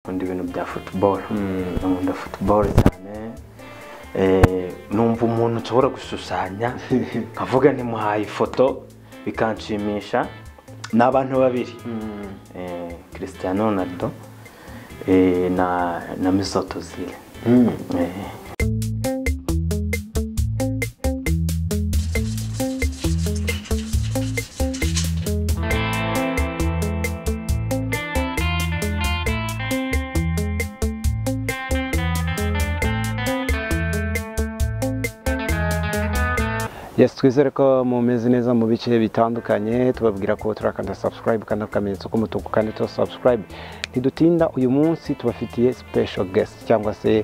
Nkunda ibintu bya football, nkunda football cyane. Numva umuntu nshobora gushushanya nkavuga ntimuhaye ifoto bikanshimisha, ni abantu babiri, Cristiano Ronaldo na Mesut Ozil. Yes, twizere ko mumeze neza mu bice bitandukanye. Tubabwira ko turakanda subscribe kandi akamenyetso k'umutuku kandi to subscribe. Ntidutinda, uyu munsi tubafitiye special guest cyangwa se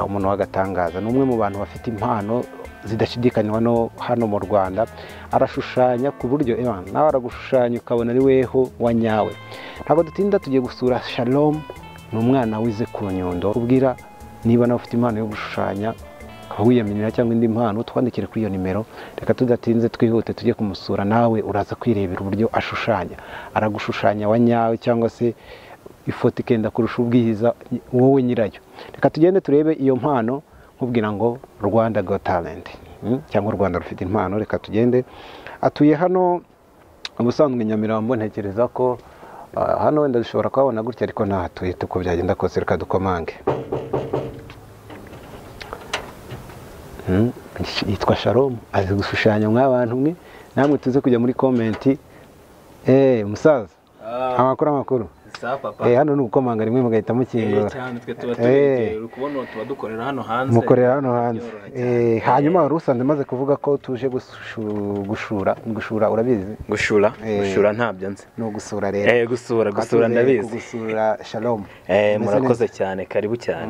umuntu w'agatangaza. Ni umwe mu bantu bafite impano zidashidikanywa no hano mu Rwanda. Arashushanya ku buryo nawe aragushushanya ukabona ari weho wa nyawe. Ntabwo dutinda, tugiye gusura Shalom. Ni umwana wize ku Nyundo. Kubwira niba nawe ufite impano yo gushushanya wiyamenyera cyangwa indi mpano, twandikire kuri iyo nimero. Reka tudatinze twihute tujye kumusura, nawe uraza kwirebera uburyo ashushanya. Aragushushanya wa nyawe cyangwa se ifoto ikenda kurusha ubwiza wowe nyirayo. Reka tugende turebe iyo mpano, nkubwira ngo Rwanda Got Talent, cyangwa u Rwanda rufite impano. Reka tugende. Atuye hano ubusanzwe Nyamirambo, ntekereza ko hano wenda dushobora kuhabona gutya, ariko ntahatuye uko byagenda kose. Reka dukomange. Yitwa Shalom, azi gushushanya mw'abantu mwe. Namwe tuze kujya muri comment. Musaza, amakuru amakuru. Hano ni ugukomanga rimwe mugahita mukingura. Cyane, twe tuba turegera ukubona tuba dukorera hano hanze. Mukorera hano hanze. Hanyuma wari usanze maze kuvuga ko tuje gushura, gushura urabizi? Gushura, gushura ntabyo nzi. No gusura rero. Gusura, gusura ndabizi. Gusura Shalom. Murakoze cyane, karibu cyane.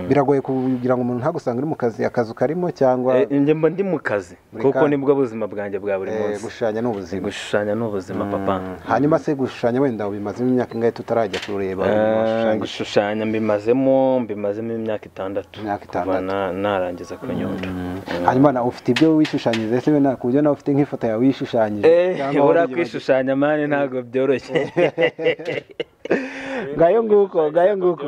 Biragoye kugira ngo umuntu ntagusanga uri mu kazi, akazu karimo cyangwa njye mba ndi mu kazi kuko nibwo buzima bwanjye bwa buri munsi. Gushushanya ni ubuzima. Gushushanya ni ubuzima papa. Hanyuma se gushushanya wenda ubimazemo imyaka ingahe tutarajya kureba? Gushushanya mbimazemo imyaka 6 kuva narangiza ku Nyundo. Hanyuma na ufite ibyo wishushanyije se wenda ku buryo nawe ufite nk'ifoto yawe wishushanyije? Ura kwishushanya mani ntabwo byoroshye. Ngayo nguko, ngayo nguko.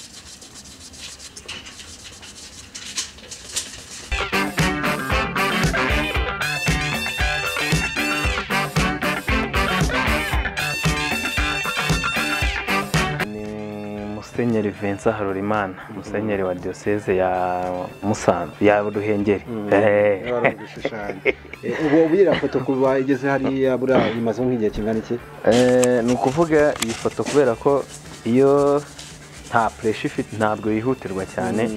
Musenyeri Vincent Harorimana, musenyeri wa diocese ya Musanze ya Ruhengeri. Ubu buriya foto kuba igeze hariya buriya imaze nk'igihe kingana iki? Ni ukuvuga iyi foto kubera ko iyo nta pressure ifite ntabwo yihutirwa cyane,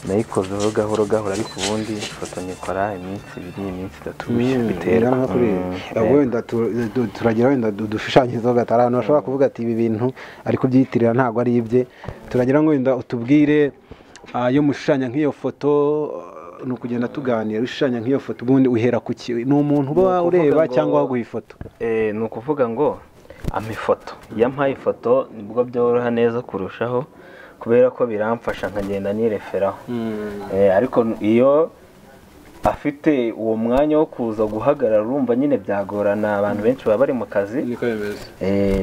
nayikozeho gahoro gahoro, ariko ubundi ifoto nyikora iminsi 2 iminsi 3 bitera. Wenda turagira wenda dushushanyizeho gatari ahantu bashobora kuvuga ati ibi bintu ari kubyitirira ntabwo ari ibye. Turagira ngo wenda utubwire iyo mushushanya nk'iyo foto, ni ukugenda tuganira. Ushushanya nk'iyo foto ubundi uhera ku ki? Ni umuntu uba ureba cyangwa waguha ifoto? Ni ukuvuga ngo amifoto iyo ampaye ifoto nibwo byoroha neza kurushaho, kubera ko biramfasha nkagenda nireferaho. Ariko iyo afite uwo mwanya wo kuza guhagarara urumva nyine byagorana, abantu benshi baba bari mu kazi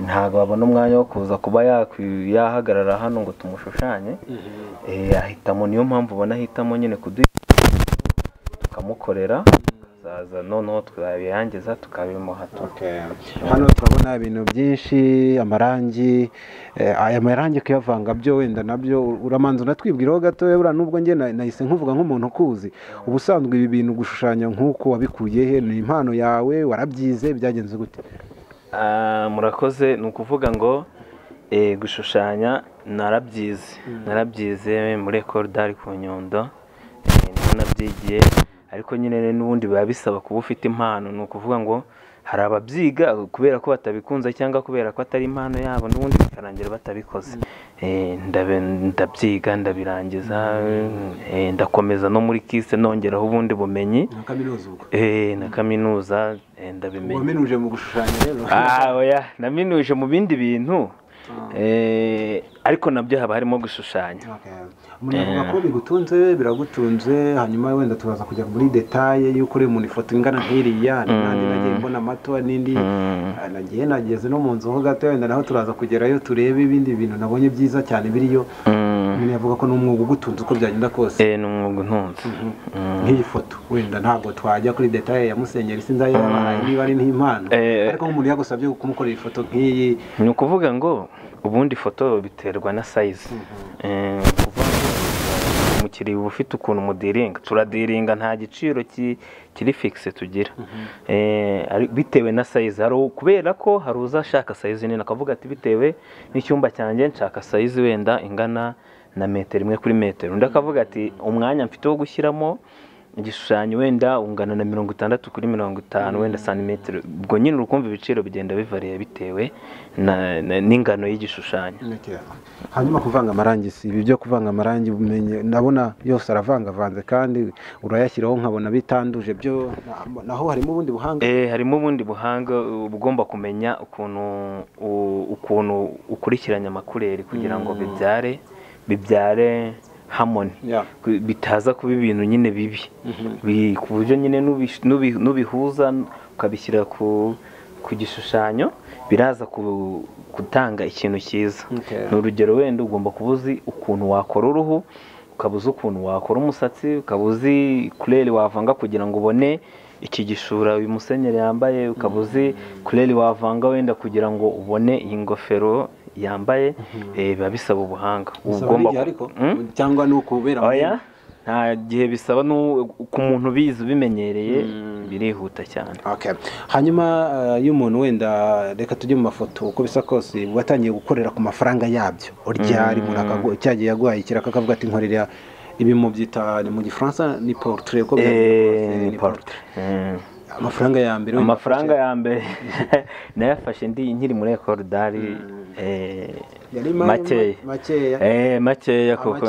ntabwo babona umwanya wo kuza kuba yahagarara hano ngo tumushushanye. Ahitamo, niyo mpamvu ubona ahitamo nyine kuduha tukamukorera, zaza noneho twabirangiza tukabimuha. Hano turabona ibintu byinshi, amarangi, aya marangi kuyavanga byo wenda nabyo uramanza unatwibwiraho gato buriya, nubwo njye nahise nkuvuga nk'umuntu ukuzi. Ubusanzwe ibi bintu gushushanya nk'uko wabikuye he? Ni impano yawe, warabyize, byagenze gute? Murakoze. Ni ukuvuga ngo gushushanya narabyize, narabyize muri Ecole d'Art ku Nyundo, niho nabyigiye. Ariko nyine n'ubundi biba bisaba kuba ufite impano. Ni ukuvuga ngo hari ababyiga kubera ko batabikunze cyangwa kubera ko atari impano yabo, n'ubundi bikarangira batabikoze. Ndabyiga ndabirangiza, ndakomeza no muri kise nongeraho ubundi bumenyi na kaminuza ndabimenya. Waminuje mu gushushanya rero? Oya, naminuje mu bindi bintu, ariko nabyo haba harimo gushushanya. Umuntu avuga ko bigutunze, biragutunze. Hanyuma wenda turaza kujya muri detail y'uko uri umuntu ifoto ingana nk'iriya, n'andi nagiye mbona amato n'indi nagiye nageze no mu nzu ho gato, wenda naho turaza kugerayo turebe ibindi bintu nabonye byiza cyane biriyo. Umuntu yavuga ko n'umwuga ugutunze uko byagenda kose. Ni umwuga untunze. Nk'iyi foto wenda ntabwo twajya kuri detail ya Musenyeri, sinzi ayo yabahaye niba ari nk'impano, ariko nk'umuntu yagusabye kumukorera ifoto nk'iyi, ni ukuvuga ngo ubundi ifoto biterwa na size. Umukiriya uba ufite ukuntu mudiringa, turadiringa nta giciro kiri fixe tugira, bitewe na size. Hari kubera ko hari uzashaka size nini akavuga ati bitewe n'icyumba cyanjye nshaka size wenda ingana na metero 1 kuri metero, undi akavuga ati umwanya mfite wo gushyiramo igishushanyo wenda ungana na 60 kuri 50 wenda santimetero. Ubwo nyine urukumva ibiciro bigenda bivariye bitewe n'ingano y'igishushanyo. Hanyuma kuvanga amarangi, si ibi byo kuvanga amarangi umenye, ndabona yose aravangavanze kandi urayashyiraho nkabona bitanduje byo, naho harimo ubundi buhanga. Harimo ubundi buhanga, ugomba kumenya ukuntu ukurikiranya amakureri kugira ngo bibyare harmony, bitaza kuba ibintu nyine bibi, ku buryo nyine nubihuza ukabishyira ku gishushanyo biraza gutanga ikintu cyiza. Ni urugero wenda ugomba kuba uzi ukuntu wakora uruhu, ukaba uzi ukuntu wakora umusatsi, ukaba uzi kureri wavanga kugira ngo ubone iki gishura uyu musenyeri yambaye, ukaba uzi kureri wavanga wenda kugira ngo ubone iyi ngofero yambaye. Biba bisaba ubuhanga. Ugomba cyangwa ni ukubera oya nta gihe bisaba, ku muntu ubizi ubimenyereye birihuta cyane. Hanyuma iyo umuntu wenda, reka tujye mu mafoto, uko bisa kose watangiye gukorera ku mafaranga yabyo ryari? Umuntu cyagiye yaguhaye ikiraka akavuga ati nkorera ibi, mu byita mu Gifaransa ni portrait, ko ni portrait. Amafaranga ya mbere, amafaranga ya mbere nayafashe ndi nkiri muri Ecole d'Art, makeya makeya kuko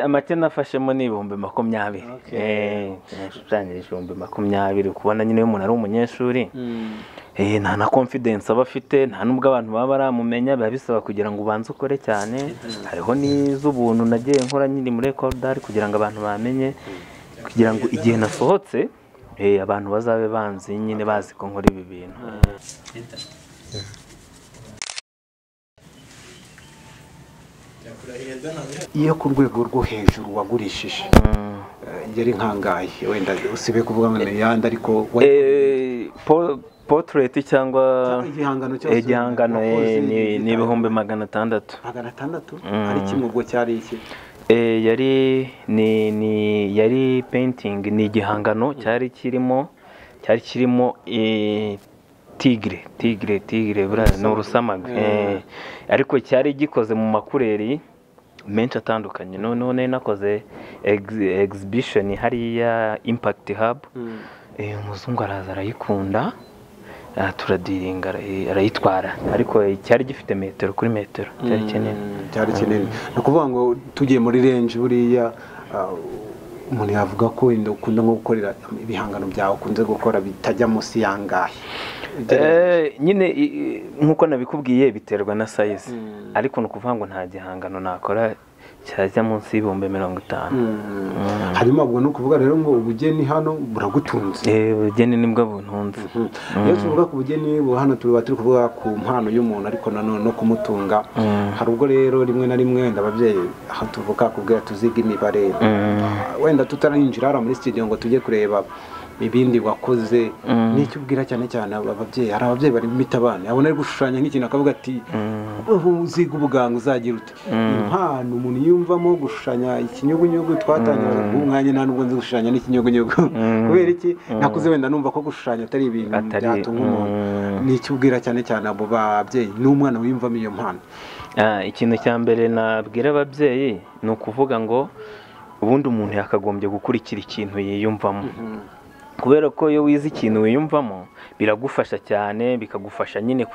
amake nafashemo ni 20,000. Nashushanyije 20,000. Kubona nyine iyo umuntu ari umunyeshuri nta na confidence aba afite, nta nubwo abantu baba baramumenya, biba bisaba kugira ngo ubanze ukore cyane. Hariho n'iz'ubuntu nagiye nkora nyiri muri Ecole d'Art kugira ngo abantu bamenye, kugira ngo igihe nasohotse abantu bazabe banzi nyine bazi ko nkora ibi bintu. Iyo ku rwego rwo hejuru wagurishije yari nkangaye, wenda usibe kuvuga ngo yandi, ariko portrait cyangwa igihangano cyose, igihangano ni 600,000. 600 ari kimwe? Ubwo cyari iki? Yari ni yari painting, ni igihangano cyari kirimo tigre ni urusamagwe, ariko cyari gikoze mu makureri menshi atandukanye. Noneho nari nakoze exhibition hariya Impact Hub, umuzungu araza arayikunda, turadiringa arayitwara, ariko cyari gifite metero kuri metero, cyari kinini. Cyari kinini. Ni ukuvuga ngo tugiye muri range buriya umuntu yavuga ko wenda ukunda nko gukorera ibihangano byawe ukunze gukora bitajya munsi yangahe? Nyine nkuko nabikubwiye biterwa na size, ariko ni ukuvuga ngo nta gihangano nakora cyajya munsi y'50,000. Hanyuma ubwo ni ukuvuga rero ngo ubugeni hano buragutunze. Ubugeni nibwo buntunze. Iyo tuvuga ku bugeni hano tuba turi kuvuga ku mpano y'umuntu, ariko nanone no kumutunga. Hari ubwo rero rimwe na rimwe wenda ababyeyi aho tuvuka kubwira tuziga imibare, wenda tutarinjira hano muri studio ngo tujye kureba ibindi wakoze, n'icyo ubwira cyane cyane ababyeyi. Hari ababyeyi bari mita abana, abona ari gushushanya nk'ikintu akavuga ati uziga ubuganga uzagira ute. Impano umuntu yumvamo gushushanya ikinyugunyugu, twatangira umwanya nta nubwo nzi gushushanya n'ikinyugunyugu kubera iki nakuze wenda numva ko gushushanya atari ibintu byatunga umuntu. N'icyo ubwira cyane cyane abo babyeyi n'umwana wiyumvamo iyo mpano? Ikintu cya mbere nabwira ababyeyi ni ukuvuga ngo ubundi umuntu yakagombye gukurikira ikintu yiyumvamo, kubera ko iyo wize ikintu wiyumvamo biragufasha cyane, bikagufasha nyine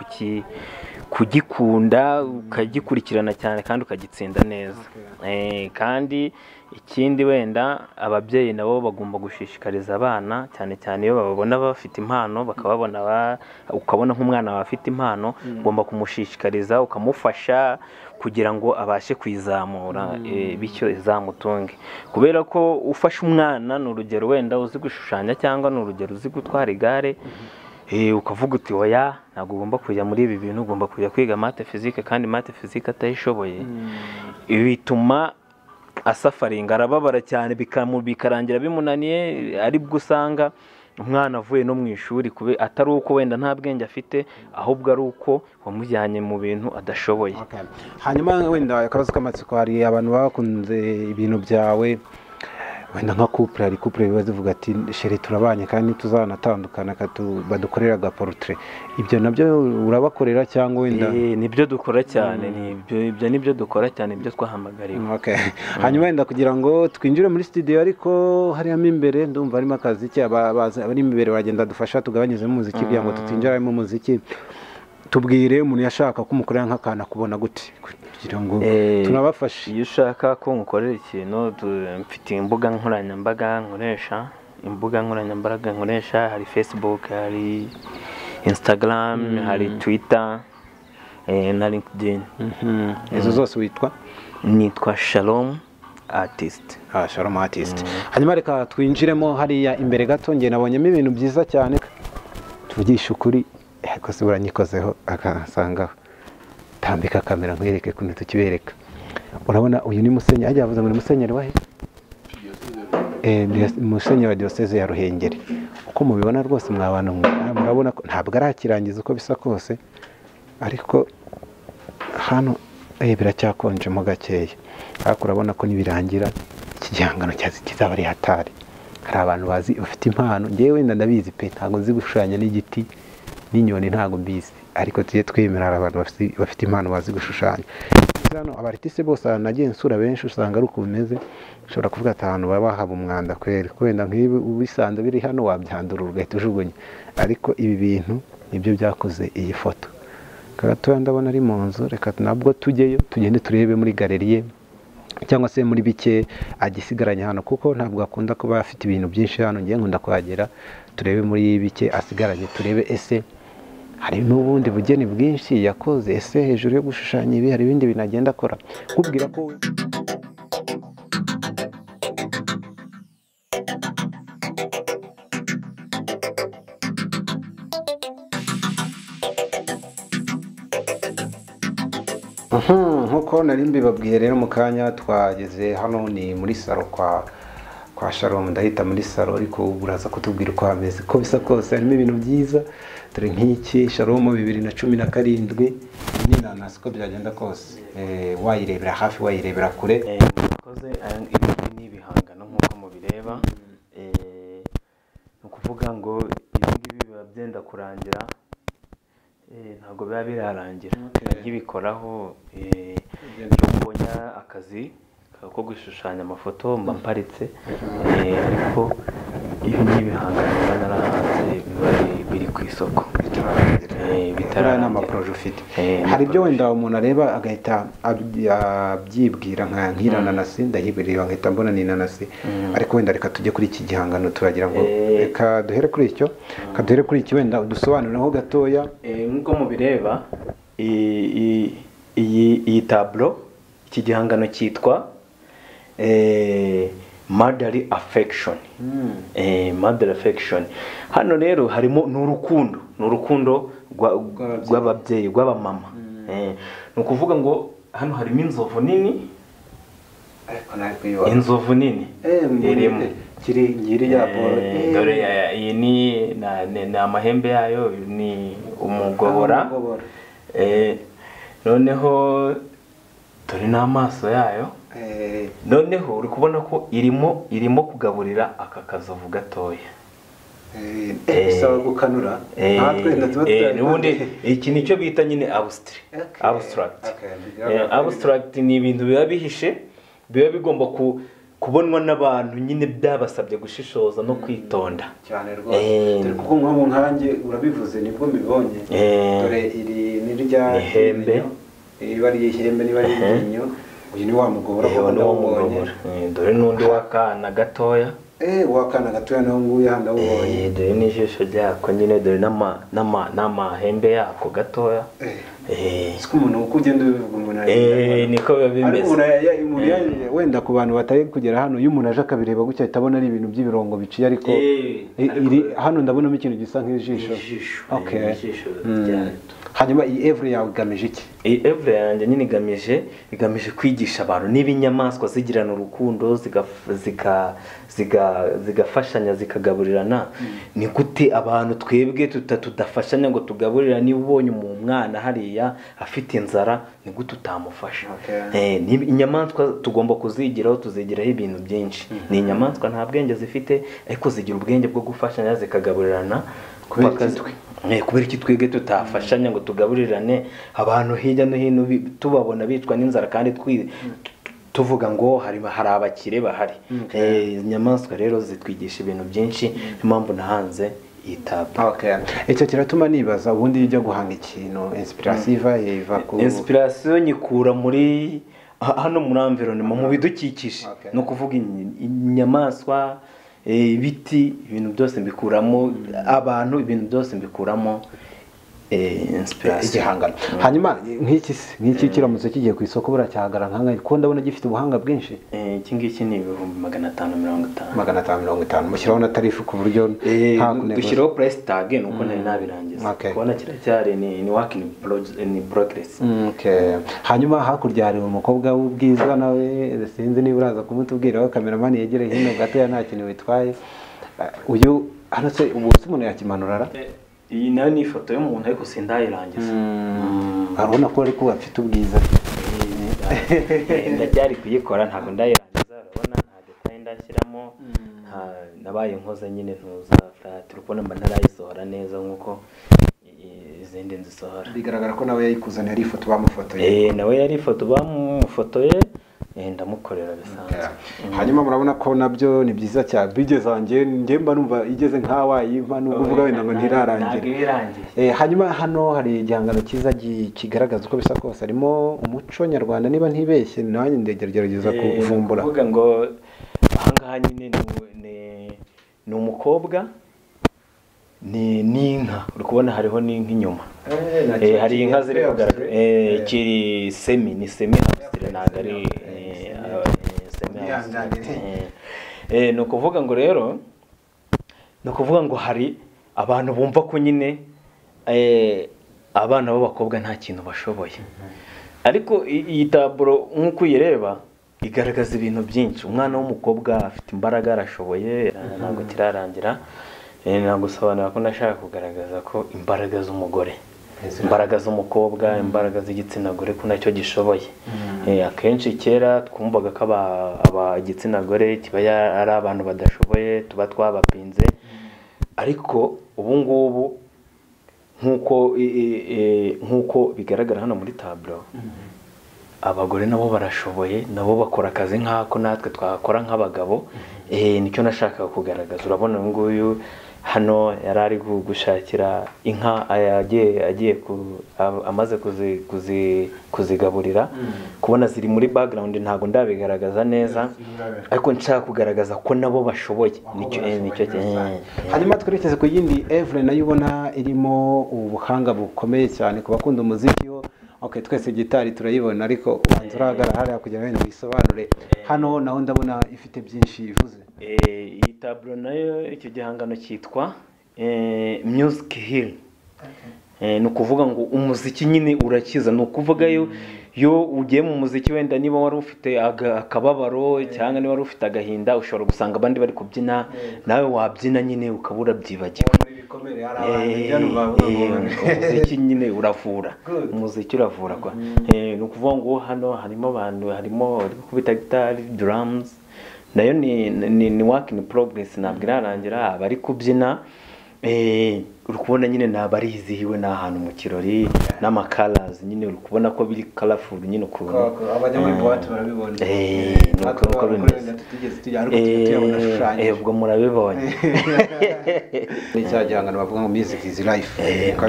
kugikunda, ukagikurikirana cyane kandi ukagitsinda neza. Kandi ikindi wenda ababyeyi nabo bagomba gushishikariza abana, cyane cyane iyo bababona bafite impano, bakababona ukabona nk'umwana wawe afite impano, ugomba kumushishikariza ukamufasha kugira ngo abashe kwizamura, bityo izamutunge. Kubera ko ufashe umwana, ni urugero wenda uzi gushushanya cyangwa ni urugero uzi gutwara igare, Ukavuga uti oya ntabwo ugomba kujya muri ibi bintu, ugomba kujya kwiga math physique, kandi math physique atayishoboye. Ibi bituma asafaringa, arababara cyane, bikarangira bimunaniye, aribwo usanga umwana avuye no mu ishuri kube atari uko wenda nta bwenge afite, ahubwo ari uko wamujyanye mu bintu adashoboye. Hanyuma wenda akabazo k'amatsiko, hari abantu bakunze ibintu byawe wenda nka couple, hari couple biba zivuga ati chéri turabanye kandi tuzanatandukana, badukorera agaportrait, ibyo nabyo urabakorera cyangwa wenda? Nibyo dukora cyane, ibyo nibyo dukora cyane, ibyo twahamagariwe. Hanyuma wenda kugira ngo twinjire muri studio, ariko harimo imbere ndumva harimo akazi ki, abari imbere bagenda dufasha tugabanyizemo umuziki kugira ngo tutinjiramo umuziki. Tubwire umuntu yashaka ko umukorera nk'akana kubona gute kugira ngo tunabafashe. Iyo ushaka ko nkukorera ikintu, mfite imbuga nkoranyambaga nkoresha, hari Facebook, hari Instagram, hari Twitter, na LinkedIn. Izo zose witwa? Nitwa Shalom Artist. Shalom Artist. Hanyuma reka twinjiremo hariya imbere gato, nge nabonyemo ibintu byiza cyane, tuvugisha ukuri ariko se buranyikozeho akasangaho. Tambika kamera nkwereke kuntu tukibereka. Urabona uyu ni musenyeri, ajya avuze ngo ni musenyeri wahe? Musenyeri wa diocese ya Ruhengeri. Uko mubibona rwose mwabana murabona ko ntabwo arakirangiza uko bisa kose, ariko hano biracyakonje mo gakeya, ariko urabona ko nibirangira iki gihangano kizaba ari hatari. Hari abantu bazi bafite impano, ngewe wenda ndabizi pe, ntabwo nzi gushushanya n'igiti n'inyoni ntabwo mbizi, ariko tujye twemera hari abantu bafite impano bazi gushushanya. Hano abartiste bose nagiye nsura benshi usanga ari uko bimeze, ushobora kuvuga ati ahantu baba haba umwanda kweri, wenda nk'ibi ubisanze biri hano wabyandura ugahita ujugunya, ariko ibi bintu nibyo byakoze iyi foto. Gatoya ndabona ari mu nzu, reka nabwo tujyeyo tugende turebe muri galerie cyangwa se muri bike agisigaranye hano, kuko ntabwo akunda kuba afite ibintu byinshi hano. Ngiye nkunda kuhagera turebe muri bike asigaranye, turebe ese hari n'ubundi bugeni bwinshi yakoze, ese hejuru yo gushushanya ibi hari ibindi bintu agenda akora. Kubwira ko nkuko nari mbibabwiye rero mu kanya twageze hano ni muri salo kwa Shalom, ndahita muri salo ariko uraza kutubwira uko hameze, ko bisa kose harimo ibintu byiza. Dore nk'iki Shalom 2017 ni inanasi, ko byagenda kose wayirebera hafi wayirebera kure. Murakoze. Ibi ni ibihangano nk'uko mubireba, ni ukuvuga ngo ibi ngibi biba byenda kurangira, ntabwo biba birarangira, nkibikoraho iyo mbonye akazi ko gushushanya amafoto mba mparitse, ariko ibi ni ibihangano biba narahanze, biba biri ku isoko bitararangira. N'amaproje ufite hari ibyo wenda umuntu areba agahita abyibwira nk'irananasi, ndahibirira nkahita mbona ni inanasi, ariko wenda reka tujye kuri iki gihangano, turagira ngo reka duhere kuri icyo, reka duhere kuri iki wenda udusobanurireho gatoya. Nk'uko mubireba iyi tableau, iki gihangano cyitwa Motherly Affection. Motherly Affection. Hano rero harimo n'urukundo, n'urukundo rw'ababyeyi, rw'abamama. Ni ukuvuga ngo hano harimo inzovu nini, inzovu nini irimo dore iyi ni amahembe yayo, ni umugobora, noneho dore n'amaso yayo. Noneho uri kubona ko irimo kugaburira aka kazovu gatoya. Bisaba gukanura n'ubundi iki nicyo bita nyine abstract. Abstract ni ibintu biba bihishe, biba bigomba kubonwa n'abantu nyine, byabasabye gushishoza no kwitonda cyane rwose. Dore kuko nko nkanjye urabivuze nibwo mbibonye. Dore iri ni rya ihembe, niba ari ihembe niba ari iryinyo, Uyu ni wa mugobora. Yewe, ni wo mugobora. Dore n'undi w'akana gatoya. Wakana gatoya naho nguyu hano ndawubonye. Dore n'ijisho ryako nyine, dore n'amahembe yako gatoya. Siko umuntu uko ugenda ubivuga umuntu aragenda Niko biba ariko bimeze. umuntu wenda ku bantu batari kugera hano, iyo umuntu aje akabireba gutya ahita abona ari ibintu by'ibirongo biciye, ariko hano ndabonamo ikintu gisa nk'ijisho. Ijisho, ijisho ryayo. Hanyuma iyi œuvre yawe igamije iki? Iyi œuvre yanjye nyine igamije kwigisha abantu niba inyamaswa zigirana urukundo, zigafashanya, zikagaburirana, ni gute abantu twebwe tudafashanya ngo tugaburira? Niba ubonye umwana hariya afite inzara, ni gute utamufasha? Niba inyamaswa tugomba kuzigiraho, tuzigiraho ibintu byinshi. Ni inyamaswa nta bwenge zifite, ariko zigira ubwenge bwo gufashanya, zikagaburirana. Kubera iki twe? Kubera iki twebwe tutafashanya ngo tugaburirane? Abantu hirya no hino tubabona bicwa n'inzara kandi tuvuga ngo hari abakire bahari. Inyamaswa rero zitwigisha ibintu byinshi, niyo mpamvu nahanze iyi tableau. Okay. Icyo kiratuma nibaza, ubundi iyo ujya guhanga ikintu, inspiration iva he? Iva ku Inspiration nyikura muri hano muri environnement, mu bidukikije. Ni ukuvuga inyamaswa, ibiti, ibintu byose mbikuramo, abantu, ibintu byose mbikuramo inspiration. Igihangano. Hanyuma nk'iki se, nk'iki kiramutse kigiye ku isoko buracyahagarara nk'aha? Kuko ndabona gifite ubuhanga bwinshi. Iki ngiki ni 550,000. 550, mushyiraho na tarif ku buryo nta kunegura? Dushyiraho price tag, nuko ntari nabirangiza. Kubona kiracyari ni work in progress. Okay. Hanyuma hakurya hari umukobwa w'ubwiza nawe, sinzi niba uraza kumutubwiraho. Kameramani yegereye hino gatoya, nta kintu bitwaye. Uyu hano se ubu se umuntu yakimanura ra? Iyi nayo ni ifoto y'umuntu, ariko sindayirangiza. Urabona ko ariko afite ubwiza. Ndacyari kuyikora, ntabwo ndayirangiza. Urabona nta détail ndashyiramo, nabaye nkoze nyine ntuza flat, uri kubona mba ntarayisohora neza nk'uko izindi nzisohora. Bigaragara ko nawe yayikuzaniye, ari ifoto bamufotoye. Nawe yari ifoto bamufotoye, ndamukorera bisanzwe. Hanyuma murabona ko nabyo ni byiza cyane, bigeze aho njye mba numva igeze nk'awayimpa, nubwo uvuga wenda ngo ntirarangira. Ntabwo iba irangiye. Hanyuma hano hari igihangano cyiza kigaragaza uko bisa kose harimo umuco nyarwanda, niba ntibeshye, nanjye ndagerageza kuvumbura. Ni ukuvuga ngo ahangaha nyine ni umukobwa ni n'inka, uri kubona hariho n'inka inyuma. Hari inka ziri kugaragara. Kiri semi, ni semi abstrait, ntabwo ari semi abstrait. Ni ukuvuga ngo rero, ni ukuvuga ngo hari abantu bumva ko nyine abana b'abakobwa nta kintu bashoboye, ariko iyi tableau nk'uko uyireba igaragaza ibintu byinshi. Umwana w'umukobwa afite imbaraga, arashoboye. Ntabwo kirarangira. Nagusobanura ko ndashaka kugaragaza ko imbaraga z'umugore, imbaraga z'umukobwa, imbaraga z'igitsina gore, ko nacyo gishoboye. Akenshi kera twumvaga ko igitsina gore kiba ari abantu badashoboye, tuba twabapinze, ariko ubu ngubu nk'uko bigaragara hano muri tableau, abagore nabo barashoboye, nabo bakora akazi nk'ako natwe twakora nk'abagabo. Nicyo nashakaga kugaragaza. Urabona uyu nguyu hano yari ari gushakira inka, agiye amaze kuzigaburira, kubona ziri muri background, ntabwo ndabigaragaza neza, ariko nshaka kugaragaza ko nabo bashoboye. Nicyo. Hanyuma twerekeze ku yindi œuvre nayo ubona irimo ubuhanga bukomeye cyane ku bakunda umuziki ho. Okay, twese gitari turayibona, ariko ubanza urahagarara hariya kugira ngo wisobanure. Hano naho ndabona ifite byinshi ivuze. Iyi tableau nayo, icyo gihangano cyitwa Music Heal. Ni ukuvuga ngo umuziki nyine urakiza. Ni ukuvuga yo ugiye mu muziki, wenda niba wari ufite akababaro cyangwa niba wari ufite agahinda, ushobora gusanga abandi bari kubyina, nawe wabyina nyine ukaba urabyibagiwe. Umuziki nyine uravura. Good. Umuziki uravura kwa. Ni ukuvuga ngo hano harimo abantu, harimo bari gukubita gitari, drums, nayo ni work in progress, ntabwo irarangira. Abari kubyina. Uri kubona nyine nabarizihiwe ni ahantu mu kirori n'amakarazi nyine uri kubona ko biri colorful nyine ukuntu abajya muri boîte barabibona. Nuko uko bimeze. Ubwo murabibonye. Ni cya gihangano bavuga ngo music is life.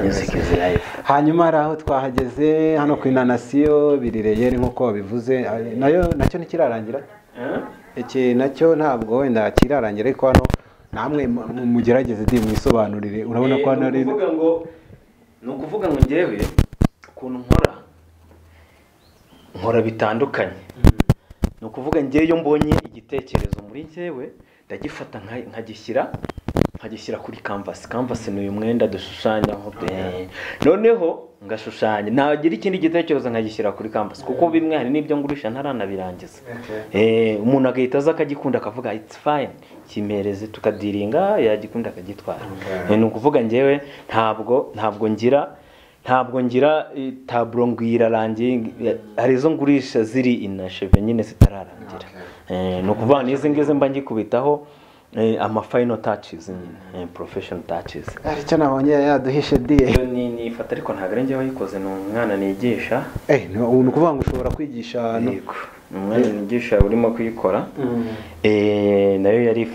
Music is life. Hanyuma hari aho twahageze hano ku Inanasiyo birireye nkuko babivuze, nayo nacyo ntikirarangira. Iki nacyo ntabwo wenda kirarangira, ariko hano namwe mugerageze di mwisobanurire. Urabona ko hano ari ni ukuvuga ngo njyewe ukuntu nkora bitandukanye. Ni ukuvuga njyewe iyo mbonye igitekerezo muri njyewe ndagifata nkagishyira kuri canvas. Canvas ni uyu mwenda dushushanyaho. Noneho ngashushanya nagira ikindi gitekerezo nkagishyira kuri canvas, kuko bimwe hari n'ibyo ngurisha ntaranabirangiza. Umuntu agahita aza akagikunda akavuga it's fine, kimereze tukadiringa, yagikunda akagitwara. Ni ukuvuga njyewe ntabwo ngira tableau ngo irarangiye, hari izo ngurisha ziri inacheve nyine zitararangira. Ni ukuvuga n'izi ngizi mba ngikubitaho ama final touches nyine, professional touches. Aricyo nabonye yaduhishe diye. Ni ifata ariko ntabwo ari njye wayikoze, ni umwana nigisha. Ni ukuvuga ngo ushobora kwigisha? Yego, ni umwana nigisha urimo kuyikora. Nayo yari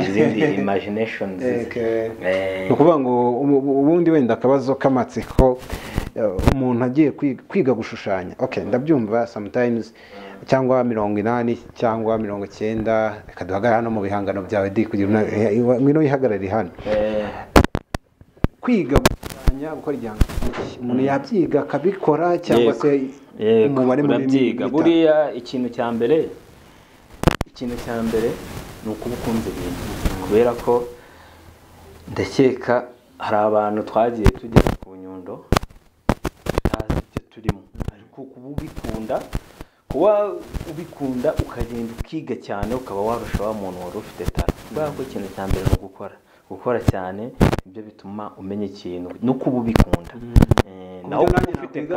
izindi imaginations. Ni ukuvuga ngo ubundi wenda akabazo k'amatsiko, umuntu agiye kwiga gushushanya, okay ndabyumva sometimes, cyangwa 80 cyangwa 90, reka duhagarare hano mu bihangano byawe di kugira ngwino yihagarare hano. Kwiga gushushanya, gukora igihangano, umuntu yabyiga akabikora cyangwa se umubare munini? Buriya ikintu cya mbere ni ukuba ukunze ibintu, kubera ko ndakeka hari abantu twagiye tugera ku Nyundo tutazi ibyo turimo, ariko kuba ubikunda ukagenda ukiga cyane ukaba warusha wa muntu wari ufite talent. Kubera ko ikintu cya mbere ni gukora cyane, ibyo bituma umenya ikintu no kuba ubikunda. Nawe ufite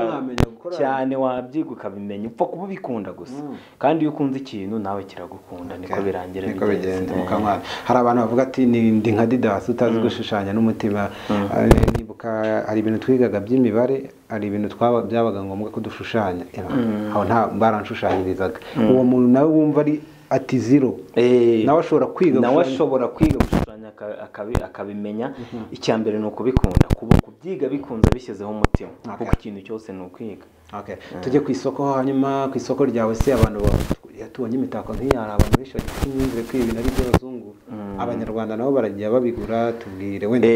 cyane wabyiga ukabimenya, upfa kuba ubikunda gusa. Kandi iyo ukunze ikintu nawe kiragukunda, niko birangira bigenda. Hari abantu bavuga ati ndi nka Didas utazi gushushanya n'umutima. Nibuka hari ibintu twigaga by'imibare, hari ibintu byabaga ngombwa ko dushushanya, aho nta baranshushanyirizaga. Uwo muntu nawe wumva ari ati zero, nawe ashobora kwiga gushushanya akabimenya. Icya mbere ni ukubikunda, kuba kubyiga bikunze bishyizeho umutima, kuko ikintu cyose ni ukwiga. Tujye ku isoko. Hanyuma ku isoko ryawe se abantu tubonye imitako nk'iyi, hari abantu benshi bagifite imyumvire ko ibintu ari iby'abazungu, abanyarwanda nabo baragiye babigura. Tubwire wenda.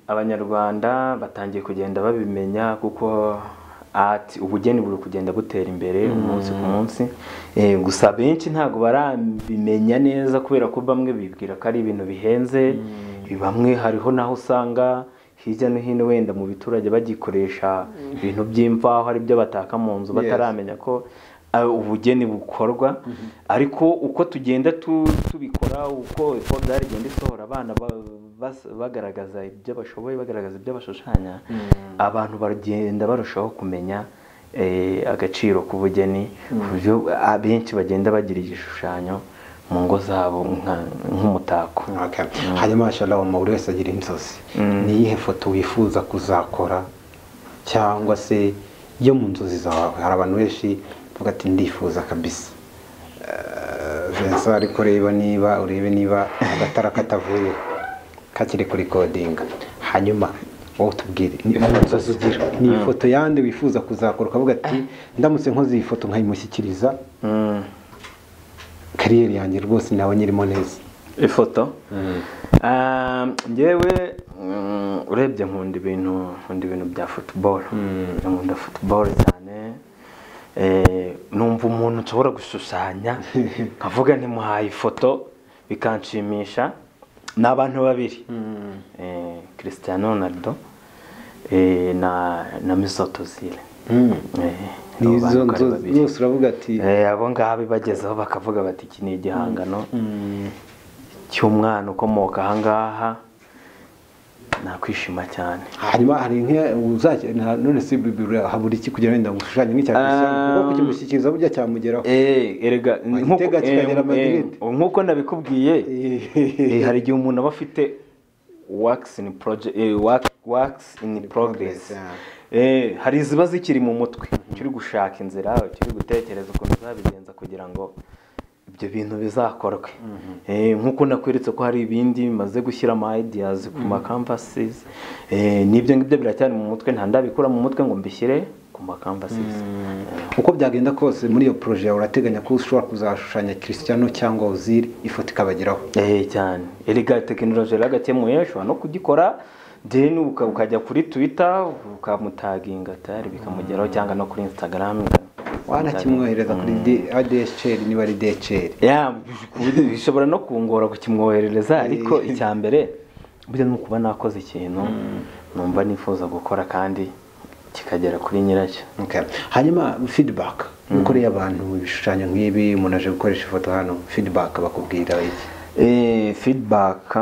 Abanyarwanda batangiye kugenda babimenya, kuko ati ubugeni buri kugenda butera imbere umunsi ku munsi. Gusa benshi ntabwo barabimenya neza, kubera ko bamwe bibwira ko ari ibintu bihenze, bamwe hariho naho usanga hirya no hino wenda mu biturage bagikoresha ibintu by'imvaho ari byo bataka mu nzu, bataramenya ko ubugeni bukorwa. Ariko uko tugenda tubikora, uko byarigenda isohora, abana bagaragaza ibyo bashoboye, bagaragaza ibyo bashushanya, abantu bagenda barushaho kumenya agaciro k'ubugeni, ku buryo abenshi bagenda bagira igishushanyo mu ngo zabo nk'umutako. Hanyuma Shalom, buri wese agira inzozi. Ni iyihe foto wifuza kuzakora cyangwa se yo mu nzozi zawe? Hari abantu benshi bavuga ati ndifuza kabisa Vincent, ariko reba niba urebe niba agatara katavuye kakiri kuri coding. Hanyuma wowe tubwire inzozi ugira, ni ifoto yande wifuza kuzakora ukavuga ati ndamutse nkoze iyi foto nkayimushyikiriza, kariyeri yanjye rwose nawe nyirimo neza. Ifoto njyewe urebye nkunda ibintu bya football, nkunda football cyane. Numva umuntu nshobora gushushanya nkavuga ntimuhaye ifoto bikanshimisha, ni abantu babiri, Cristiano Ronaldo na Mesut Ozil. Nizo nzozi uravuga ati abo ngabo bagezeho bakavuga bati iki ni igihangano cy'umwana ukomoka aha ngaha, Nakwishima cyane. Hanyuma hari nka none se habura iki kugira wenda gushushanya nk'icya Cristiano, kuko kukimushyikiriza burya cyamugeraho. Erega nkuko nabikubwiye, hari igihe umuntu aba afite works in project, works in progress. Hari iziba zikiri mu mutwe, ukiri gushaka inzira, ukiri gutekereza ukuntu uzabigenza kugira ngo ibyo bintu bizakorwe. Nkuko nakweretse ko hari ibindi maze gushyira ama ideas ku ma canvases, n'ibyo ngibyo biracyari mu mutwe, nta ndabikura mu mutwe ngo mbishyire ku ma canvases. Uko byagenda kose muri iyo projet yawe urateganya ko ushobora kuzashushanya Cristiano cyangwa Ozil, ifoto ikabageraho? Cyane. Erega tekinoloji yaragakemuye, ushobora no kugikora then ukajya kuri Twitter ukamutaginga tayari bikamugeraho, cyangwa no kuri Instagram wanakimwohereza kuri ADHL niba ari DHL. Bishobora no kungora kukimwoherereza, ariko icya mbere burya ni ukuba nakoze ikintu numva nifuza gukora kandi kikagera kuri nyiracyo. Hanyuma feedback ukoreye abantu ibishushanyo nk'ibi, umuntu aje gukoresha ifoto hano, feedback bakubwira iki? Feedback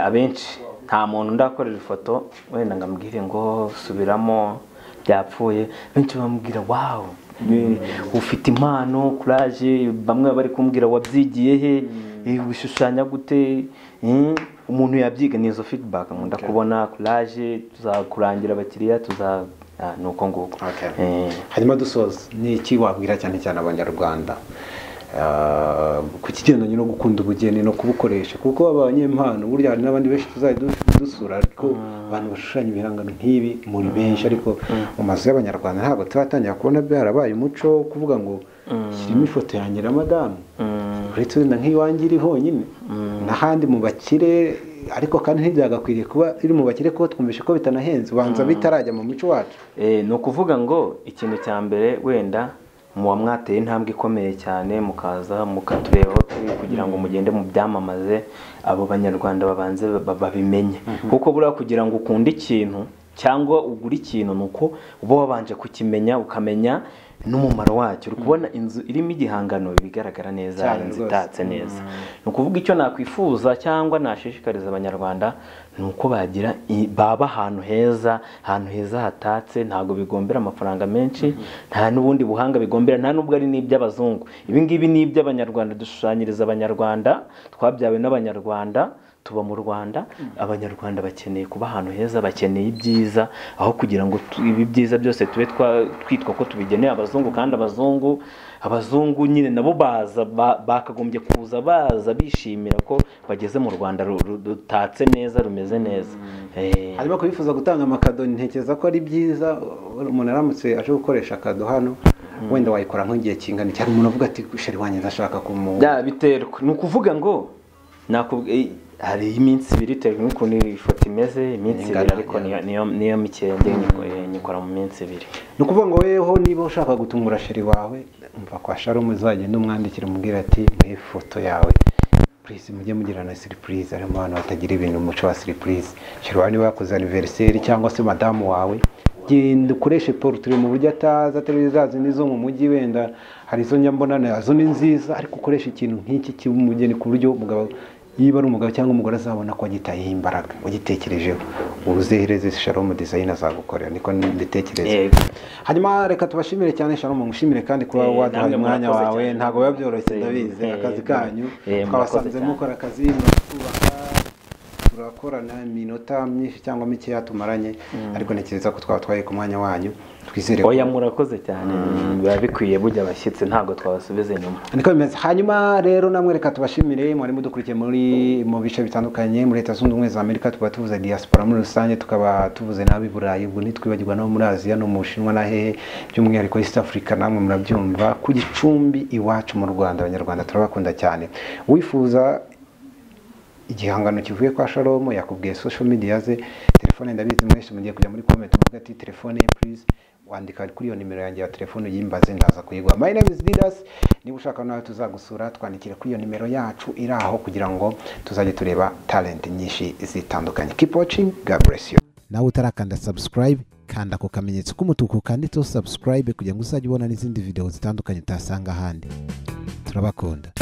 abenshi nta muntu ndakorera ifoto wenda ngambwire ngo subiramo byapfuye, benshi bamubwira wow, ufite impano, courage, bamwe bari kumbwira wabyigiye he, ubishushanya gute, umuntu yabyiga. Nizo feedback nkunda kubona, courage, tuzakurangira abakiriya, tuza nuko nguko. Hanyuma dusoza, ni iki wabwira cyane cyane abanyarwanda ku kigendanye no gukunda ubugeni no kubukoresha, kuko abanyempano burya hari n'abandi benshi tuzajya dusura, ariko abantu bashushanya ibihangano nk'ibi muri benshi, ariko mu mazu y'abanyarwanda ntabwo turatangira kubona byarabaye umuco kuvuga ngo shyiramo ifoto yanjye na madamu, uretse wenda nk'iwanjye iri honyine n'ahandi mu bakire, ariko kandi ntibyagakwiriye kuba iri mu bakire kuko twumvishe ko bitanahenze, ubanza bitarajya mu muco wacu. Ni ukuvuga ngo ikintu cya mbere wenda muba mwateye intambwe ikomeye cyane, mukaza mukatureba turi kugira ngo mugende mu byamamaze, abo banyarwanda babanze babimenye, kuko buriya kugira ngo ukunde ikintu cyangwa ugure ikintu nuko uba wabanje kukimenya, ukamenya n'umumaro wacyo. Uri kubona inzu irimo igihangano bigaragara neza, inzu itatse neza. Ni ukuvuga icyo nakwifuza cyangwa nashishikariza abanyarwanda ni uko bagira baba ahantu heza, ahantu heza hatatse, ntabwo bigombera amafaranga menshi, nta n'ubundi buhanga bigombera, nta n'ubwo ari n'iby'abazungu. Ibi ngibi ni iby'abanyarwanda, dushushanyiriza abanyarwanda, twabyawe n'abanyarwanda, tuba mu Rwanda. Abanyarwanda bakeneye kuba ahantu heza, bakeneye ibyiza, aho kugira ngo ibi byiza byose tube twitwa ko tubigeneye abazungu, kandi abazungu nyine nabo baza bakagombye kuza baza bishimira ko bageze mu Rwanda rutatse neza, rumeze neza. Hanyuma kubifuza gutanga amakado, ntekereza ko ari byiza umuntu aramutse aje gukoresha akado hano, wenda wayikora nk'igihe kingana cyane, umuntu avuga ati sheri wanjye ndashaka kumu biterwa. Ni ukuvuga ngo hari iminsi ibiri bitewe n'ukuntu ifoto imeze, iminsi ibiri, ariko niyo mike nyikora mu minsi ibiri. Ni ukuvuga ngo weho niba ushaka gutungura sheri wawe, umva kwa Shalom uzagenda umwandikira umubwira ati muhe ifoto yawe, please mujye mugirana surprise. Harimo abantu batagira ibintu umuco wa surprise. Sheri wawe niba yakoze anniversaire cyangwa se madamu wawe, genda ukoreshe portrait mu buryo atazi, atari zazi nizo mu mujyi, wenda hari izo njya mbona nazo ni nziza, ariko ukoreshe ikintu nk'iki cy'umugeni ku buryo umugabo yiba ari umugabo cyangwa umugore azabona ko wagitayeho imbaraga, wagitekerejeho. Uzehereze Shalom Design azagukorera, niko mbitekereza. Hanyuma reka tubashimire cyane Shalom, ngushimire kandi kuba waduhaye umwanya wawe, ntabwo biba byoroshye ndabizi akazi kanyu, twabasanze mukora akazi murubaka, turakorana iminota myinshi cyangwa mike tumaranye, ariko ntekereza ko twaba ku mwanya wanyu. Twizere ko oya murakoze cyane, biba bikwiye bujya abashyitsi ntabwo twabasubiza inyuma, niko bimeze. Hanyuma rero namwe reka tubashimire mwari mudukurikiye muri mu bice bitandukanye muri Leta Zunze Ubumwe za Amerika, tuba tuvuze diaspora muri rusange, tukaba tuvuze n'ab'i Burayi, ubwo ntitwibagirwa no muri Aziya no mu Bushinwa na hehe, by'umwihariko East Africa, namwe murabyumva ku gicumbi iwacu mu Rwanda. Abanyarwanda turabakunda cyane. Wifuza igihangano kivuye kwa Shalom, yakubwiye social media ze, telefone ndabizi mwese mugiye kujya muri comment muvuga ati telefone ye please, wandika kuri iyo nimero yanjye ya telefone uyimbaze ndaza kuyiguha. My name is Didas, niba ushaka nawe tuzagusura twandikire kuri iyo nimero yacu iri aho kugira ngo tuzajye tureba talent nyinshi zitandukanye. Keep watching, God bless you. Nawe utarakanda subscribe, kanda ku kamenyetso k'umutuku kanditseho subscribe kugira ngo uzajye ubona n'izindi video zitandukanye utasanga ahandi. Turabakunda.